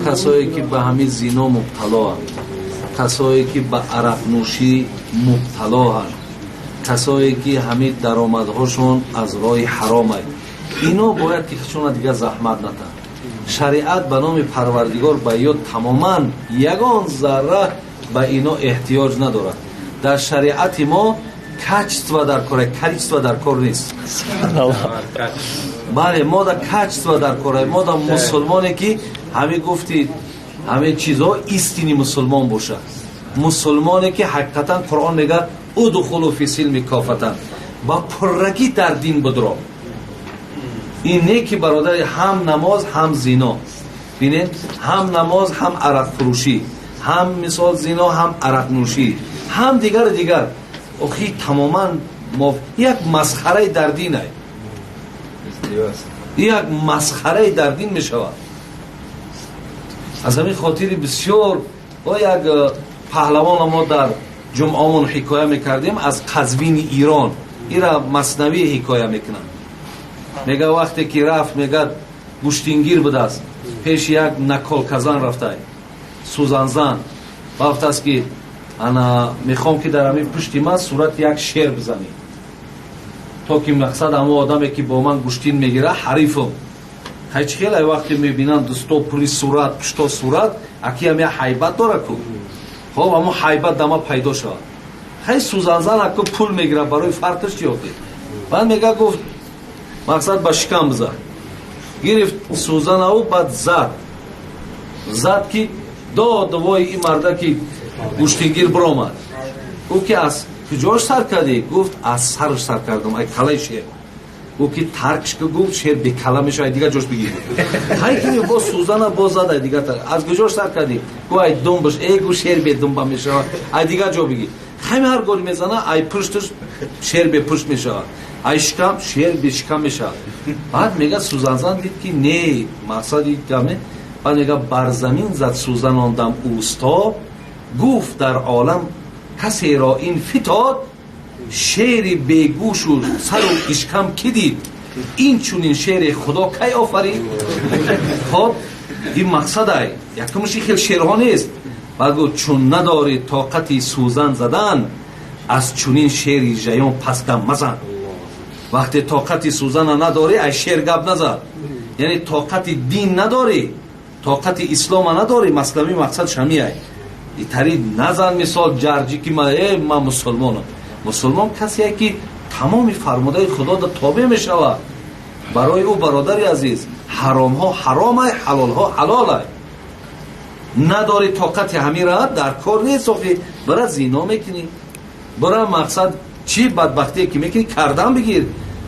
Касое ки ба ҳамин зино мубталоанд, касое ки ба арақнӯшӣ мубталоанд, касое ки ҳамин даромадҳошон аз роҳи ҳаромай, ино бояд ки худшона дигар заҳмат натанд. Шариат ба номи Парвардигор ба ё тамоман ягон зарра ба ино эҳтиёҷ надорад. Дар шариати мо качество дар кор, количество дар кор нест. Бале, мо да качество дар кор. Мо да мусулмоне ки ҳамин гуфти ҳамин чизҳо истинный мусулмон бошад, мусулмоне ки ҳақиқатан Қуръон мегӯяд: ادخلوا في السلم كافة, ба пуррагӣ дар дин будро. Ин не ки, бародари, ҳам намоз, ҳам зино, бинед, ҳам намоз, ҳам арақфурӯшӣ, ҳам мисол зино, ҳам арақнӯшӣ, ҳам дигару дигар. Охи, тамоман як масхараи дар динай, як масхараи дар дин мешавад. Аз ҳамин хотири бисёр як паҳлавона мо дар ҷумъамон ҳикоя мекардем аз Қазвини Ирон. Ира маснавӣ ҳикоя мекунанд. Мега, вақте ки рафт, мегад, гӯштингир будааст, пеши як наколказан рафтай, сӯзанзан. Рафтааст ки ана мехоҳам ки дар ҳамин пушти ман сурати як шер бизанӣ, то ки мақсад ҳамо одаме ки бо ман гӯштин мегира, ҳарифам. Хай, чӣ хеле вақте мебинанд дӯсто пури сурат, пушто сурат, акиам як ҳайбат дора ку. Хоб, ҳамо ҳайбат дама пайдо шавад. Хай, сӯзанзан аку пул мегира, барои фарқаш чи охи? Баъд мега, гуфт, мақсад ба шикам бизад. Гирифт сӯзанаву баъд зад, зад ки дод вой, ин марда ки гӯштингир биромад. Гуфт ки аз куҷош сар кардӣ? Гуфт, аз сарш сар кардам, ай калаи шер. Гуфт ки таркш ки, гуфт, шер бекала мешава, ай дигар ҷош бигир. Хай ки боз сӯзана боз зад, ай дигар. Аз куҷош сар кардӣ? Гуфт, ай думбаш. Э, гуфт, шер бедумба мешава, ай дигар ҷо бигир. Хай, ҳар гори мезана, ай пушташ шер бепушт мешавад, ай шикам шер бешикам мешавад. Баъд мега, сӯзанзан дид ки не, мақсади гаме. Баъд мега, бар замин зад сӯзан он дам усто, гуфт: дар олам касеро ин фитод, шери бегӯшу сару ишкам ки дид? Ин чунин шере Худо кай офарид? Хоб, ин мақсадай якумш хел шерҳо нест. Баъд гуфт: чун надорӣ тоқати сӯзан задан, аз чунин шери жаён пас дам мазан. Вақте тоқати сӯзана надорӣ, ай шер гап назад. Яъне тоқати дин надорӣ, тоқати ислома надорӣ. Маслами мақсад шамиай итари назан. Мисол ҷарҷӣ ки ман мусулмонам. Мусулмон касе ки тамоми фармудаи Худода тобеъ мешавад. Барои ӯ, бародари азиз, ҳаромҳо ҳаромай, ҳалолҳо ҳалолай. Надорӣ тоқати ҳамира, дар кор нест. Охи, бара зино мекунӣ, бара мақсад чӣ бадбахтие ки мекунӣ, кардан бигир.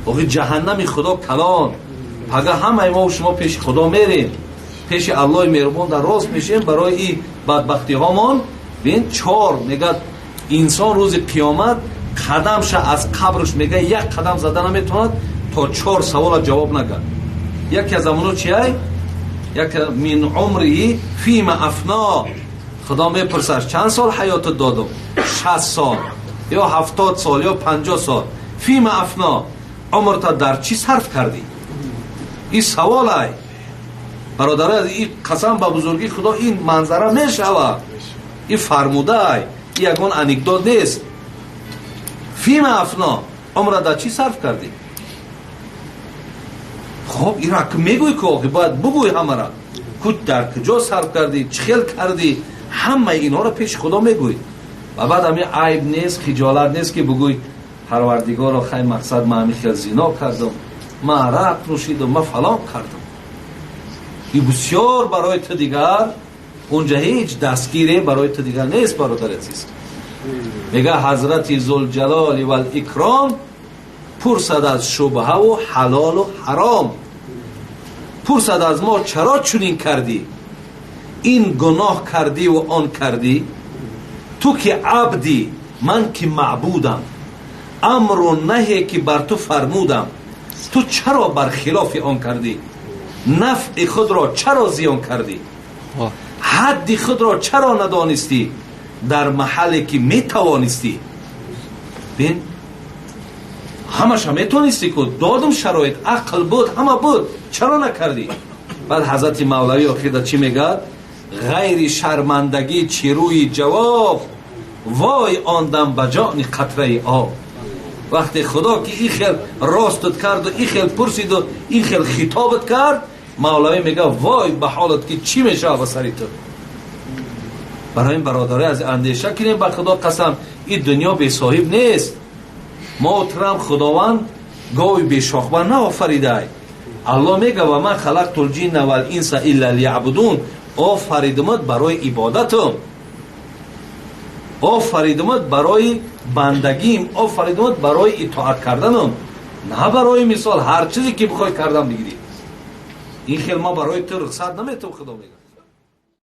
Охи, ҷаҳаннами Худо калон. Пага ҳамаи мо шумо пеши Худо мерем, пеши Аллоҳи меҳрубон дар рост мешем барои и бадбахтиҳомон. Бин, чор мегад, инсон рӯзи қиёмат қадамша аз қабрш, мега, як қадам зада наметавонад, то чор савола ҷавоб нагад. Яке аз амоно чиай? Як من عمره فيما أفناه. Худо мепурсад: чанд сол ҳаётат додум? 60 сол ё 70 сол ё 50 сол. فيما أفناه, умрта дар чӣ сарф кардӣ? Ин саволай, бародарай. Ин қасам ба бузургии Худо, ин манзара мешавад. Ин фармудаай, ин ягон анекдот нест. فيما أفناه, умра дар чӣ сарф кардӣ? Хоб, ира мегӯй ки охи бояд бугӯй ҳамара ку дар куҷо сарф кардӣ, чӣ хел кардӣ, ҳамаи инҳоро пеши Худо мегӯй. Ва баъд ҳами айб нест, хиҷолат нест ки бугӯй: Парвардигоро, хай, мақсад, ман ҳами хел зино кардам, ман арақ нӯшидам, ман фалон кардам. И бисёр барои ту дигар унҷа ҳеҷ дастгире барои ту дигар нест, бародари азиз. Мега, ҳазрати Зулҷалоли вал-икром пурсад аз шубҳаву ҳалолу ҳаром, пурсад аз мо: чаро чунин кардӣ, ин гуноҳ кардиву он кардӣ? Ту ки абдӣ, ман ки маъбудам, амру наҳе ки бар ту фармудам, ту чаро бар хилофи он кардӣ? Нафъи худро чаро зиён кардӣ? Ҳадди худро чаро надонистӣ дар маҳалле ки метавонистӣ? Бин, ҳамаша метонистӣ ку, додум шароит, ақл буд, ҳама буд, чаро накардӣ? Баъд ҳазрати Мавлавӣ охирда чӣ мегӯяд? Ғайри шармандагӣ чӣ рӯи ҷавоб, вой он дам ба ҷони қатраи об. Вақте Худо ки ин хел ростат карду, ин хел пурсиду, ин хел хитобат кард, Мавлавӣ мегӯяд: вой ба ҳолат, ки чӣ мешавад ба сари ту. Барои ин, бародари, аз андеша кунем. Ба Худо қасам, ин дунё бесоҳиб нест. Мо турам Худованд гови бешохба наофаридай. Аллоҳ мега: «Ва ма халақтул ҷинна вал инса илла лияъбудун». Офаридумат барои ибодатум, офаридумат барои бандагим, офаридумат барои итоат карданум, на барои мисол ҳар чизе ки бихоҳӣ кардан бигирӣ. Ин хел ма барои ту рухсат наметавон, Худо мега.